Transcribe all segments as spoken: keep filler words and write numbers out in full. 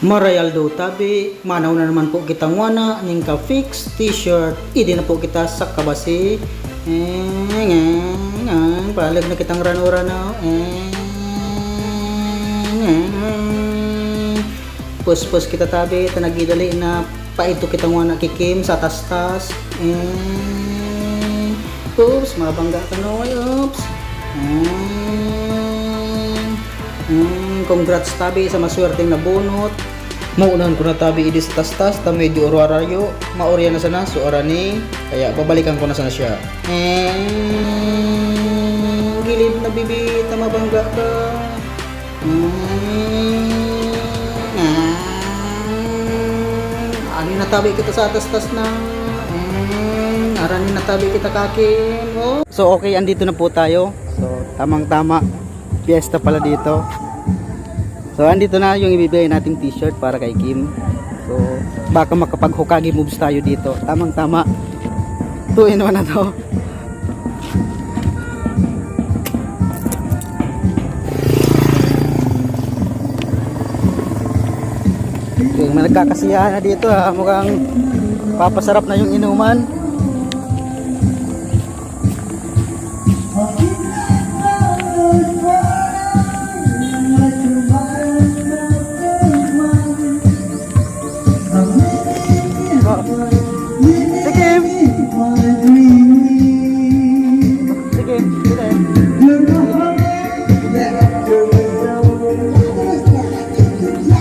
Maray aldaw tabi, manaw na naman po kitang wana ning ka-fix t-shirt. Idi na po kita sa kabasi. Eng, eng, eng, palag na kitang rano-rano. Eng, eng, eng. Puspos kita tabi, ta nagidali na paidto kitang wana ki Kim sa tastas. Eng. Oops, mabangga ka, Noy. Oops. Eng. Hmm, congrats tabi sa maswerteng nabunot. Maunahon ko na tabi idi sa tastas ta medyo urwarayo. Maorya na sana so arani, kaya babalikan ko na sana siya. Hmm, gilid na bibi ta mabangga ka. Hmm, ah, arani na tabi kita sa tastas na. Hmm, arani na tabi kita kakin. Oh. So okay, andito na po tayo. So tamang-tama. Piyesta pala dito. So, andito na yung ibibigay nating t-shirt para kay Kim. So, baka makapag-Hokage moves tayo dito. Tamang-tama. Two in one na to. Yung mga nagkakasiyahan na dito, ha. Mukhang papasarap na yung inuman. Sige. Sige, sige.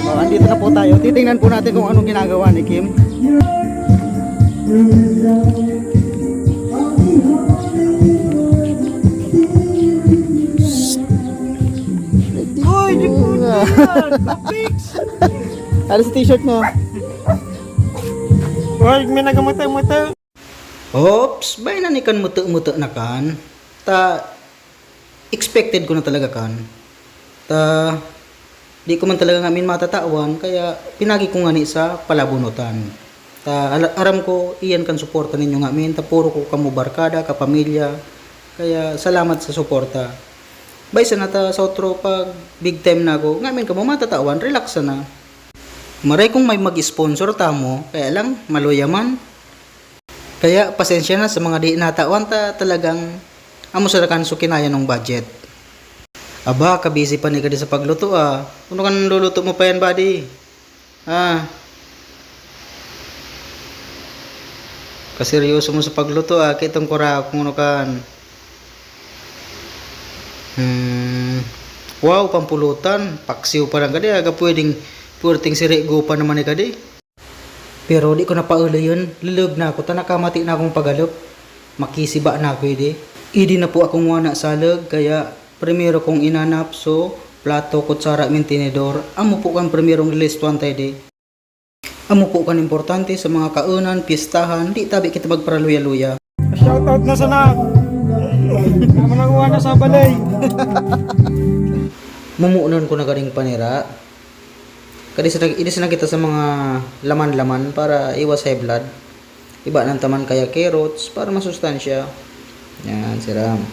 Oh, andito na po tayo. Titingnan po natin kung anong ginagawa ni Kim. Uy, di po yan! Fix! Ano sa t-shirt mo? Uy, may nagamuta-muta. Oops, bay na ni kan muto-muto na kan. Ta, expected ko na talaga kan. Ta, di ko man talaga ngamin matatawan, kaya pinagi ko ngani sa palabunutan. Ta, ala-, aram ko, iyan kan suporta ninyo ngamin, ta puro ko kamo barkada, kapamilya. Kaya, salamat sa suporta. Bay sana ta sa otro pag big time na ako, ngamin kamo matatawan, relax sana. Maray kung may mag-sponsor tamo, kaya lang, maluya man. Kaya pasensya na sa mga di natawan ta talagang amo sa rakan so kinaya nung budget. Aba, kabisi pa ni kadi sa pagluto, ah. Ano kan luluto mo pa yan, buddy? Ah. Kaseryoso mo sa pagluto, ah. Kitang kura kung ano kan. Hmm. Wow, pampulutan. Paksiw pa lang kadi, aga pwedeng, pwedeng sirigo pa naman ni kadi. Pero di ko na paulayon, lulog na ako, ta nakamati na akong pagalop. Makisiba na ako, idi. Idi na po akong wana sa log, kaya primero kong inanap, so, plato, kutsara, mintinidor. Amo po kan primerong list one tayo, di. Amo po kan importante sa mga kaonan, pistahan, di tabi kita magparaluya-luya. Shoutout na sana. Amo nang wana sa balay. Mumuunan ko na ganing panira. Kadi sa, idi sana kita sa mga laman-laman para iwas high blood. Iba nang taman kaya carrots para masustansya. Yan, siram.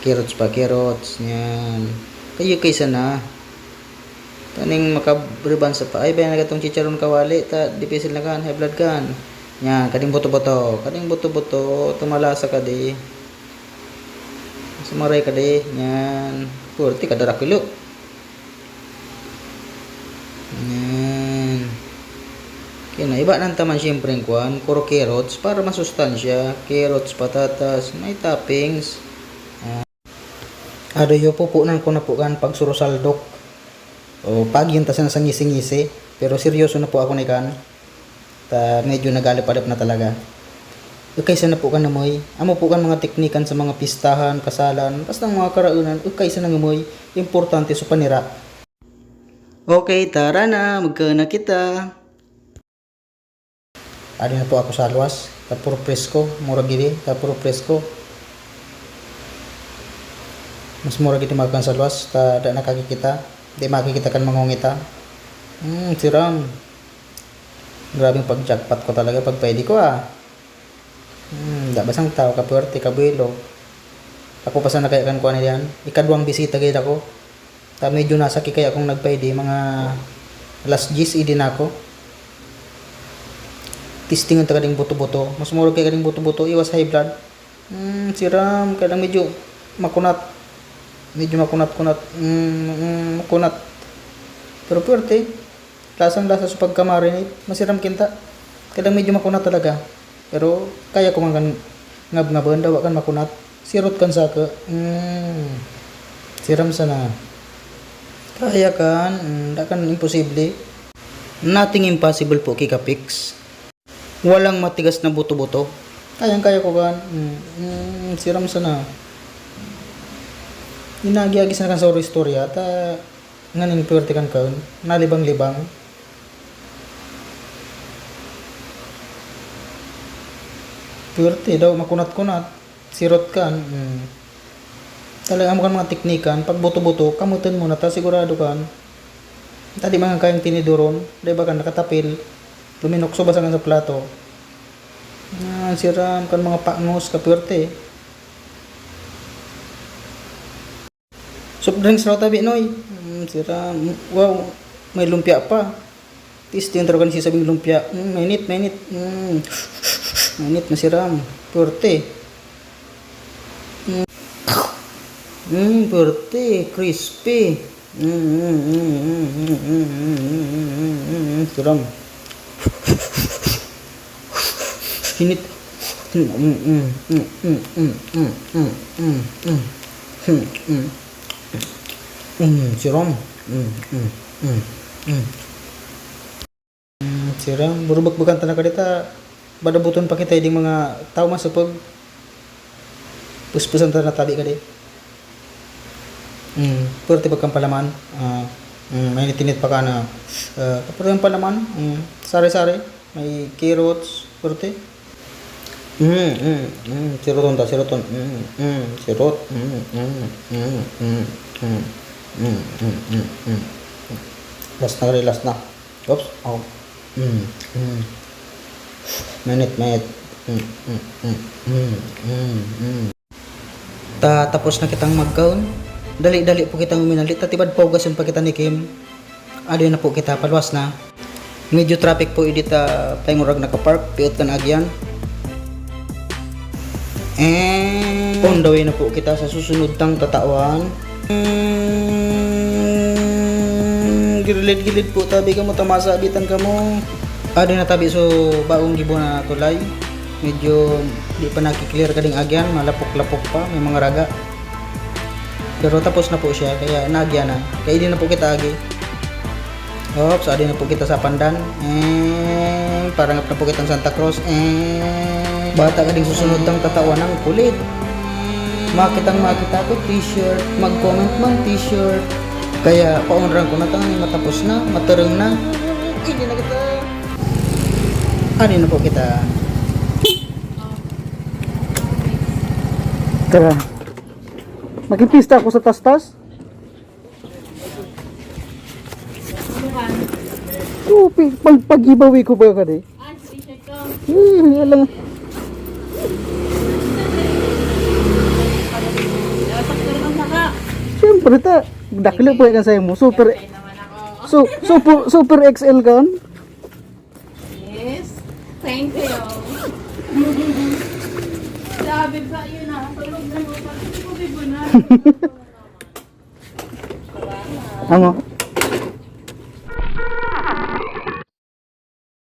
Carrots pa, carrots. Yan. Kayo kay sana. Taning makabreban sa pa. Ay, ba nagatong chicharon kawali. Ta, dipisil na kan, high blood kan. Yan, kading buto-buto. Kading buto-buto, tumalasa kadi. Sumaray kadi. Yan. Purti, kadarakilo. Yan. Kaya na, iba nang taman siyempre ang kwan, kuro carrots, para masustansya. Carrots, patatas, may toppings. Ah. Ado yo, pupunan ko na po kan pagsurusaldok. O, pag yun, tas na sa ngisi-ngisi. Pero seryoso na po ako ni kan. Ta medyo nagalap-alap na talaga. Ukay sana po kan amoy. Amo po kan mga teknikan sa mga pistahan, kasalan, basta ang mga karaonan, ukay sana ang amoy. Importante sa panira. Okay, tara na, magkaon na kita. Adi na po ako sa luwas. Ta puro presko, mura gini, ta puro presko. Mas mura gini makan sa luwas, ta da nakakikita. Di makikita kan mangungita. Hmm, siram. Grabeng pag-jackpot ko talaga pag pwede ko, ah. Hmm, da basang tao, kapwerte, kabuelo. Ako pa sana kaya kan kuan yan. Ikadwang bisita gid ako. Ta medyo nasaki kaya akong nagpaidi, mga Alas diyes, idi na ako. Testingan ta kading buto-buto. Mas mura kay kading buto-buto, iwas high blood. Hmm, siram, kaya lang medyo makunat. Medyo makunat-kunat. Hmm, hmm, makunat. Pero puwerte. Lasang-lasa sa pagka-marinate. Masiram kinta. Kaya lang medyo makunat talaga. Pero kaya ko man kan ngab-ngaban, dawa kan makunat. Sirot kan saka. Hmm. Siram sana. Kaya kan, hmm, da kan imposible. Nothing impossible po, Kika Pix. Walang matigas na buto-buto. Kayang-kaya ko kan. Hmm, hmm, siram sana. Inagi-agi sana kan sa istorya, ta nganing puwerte kan kaon, nalibang-libang. Puwerte daw, makunat-kunat, sirot kan. Hmm. Talaga, amo kan mga teknikan, pag buto-buto, kamutan mo na ta, sigurado kan. Tadi mga kayang tiniduron, di ba kan nakatapil, luminukso ba sa, sa plato. Ah, siram kan mga pangos, kapuwerte. Soft drinks raw tabi, Noy. Mm, siram. Wow, may lumpia pa. Testing talaga ni sisabing lumpia. Mm, mainit, mainit. Mm. Mainit, masiram. Puwerte. Mm. Mm, puwerte. Crispy. Mm, mm, mm, mm, mm, mm, mm, mm, mm, mm, mm, mm, mm, siram. Init. Mm, mm, mm, mm, mm, mm, mm, mm, mm, mm. Mm, mm. Mm, siram. Mm, mm, mm, mm. Mm, siram. Burubak-bakan ta na kadita. Badabuton pa kita, ding mga tao masupog. Puspusan ta na tabi kadi. Mm, puwerte pagkampalaman. Ah, mm, mainit-init pa ka na. Ah, puwerte ang palaman. Mm, sari-sari. May carrots. Puwerte. Mm, mm, mm. Siroton ta, siroton. Mm, mm. Sirot. Mm, mm, mm, mm, mm. Mm, mm, mm, mm, mm. Last na, last na. Oops. Oh. Mm, mm. Mainit, mainit. Mm, mm, mm, mm, mm, mm. Ta tapos na kitang magkaon. Dali-dali po kitang uminali, ta tibad paugason pa kita ni Kim. Adi na po kita, paluwas na. Medyo traffic po idi ta paingurag nakapark, piot kan agyan. And on the way na po kita sa susunod tang tatawan. Mm, gilid-gilid po, tabi kamo, ta masabitan kamo. Adi na tabi so bagong gibo na tulay. Medyo di pa nakiklear kading agyan, malapok-lapok pa, may mga raga. Pero tapos na po siya, kaya nagya na. Kaya di na po kita agi. Oops, adi na po kita sa Pandan. Eh, parangap na po kitang Santa Cruz. Eh, bata ka ding susunod tang tatawan ng kulit. Makitang makita ko, t-shirt. Mag-comment man, t-shirt. Kaya, paunrang ko na ta, matapos na, matarang na. Hindi na kita. Ano na po kita? Tara. Makipista ako sa tastas. Upi, pag, pag-ibawi ko pa ka di. Ah, sa t-shirt ko. Hmm, alam. Sakto naman saka. Siyempre, ta. Daklo po yan sa'yo mo. Super, Kaya naman ako. su, super, super X L ka, on? Yes. Thank you. Sabi sa iyo na, tulog na mo. Sabi ko, "Bibo na." Amo.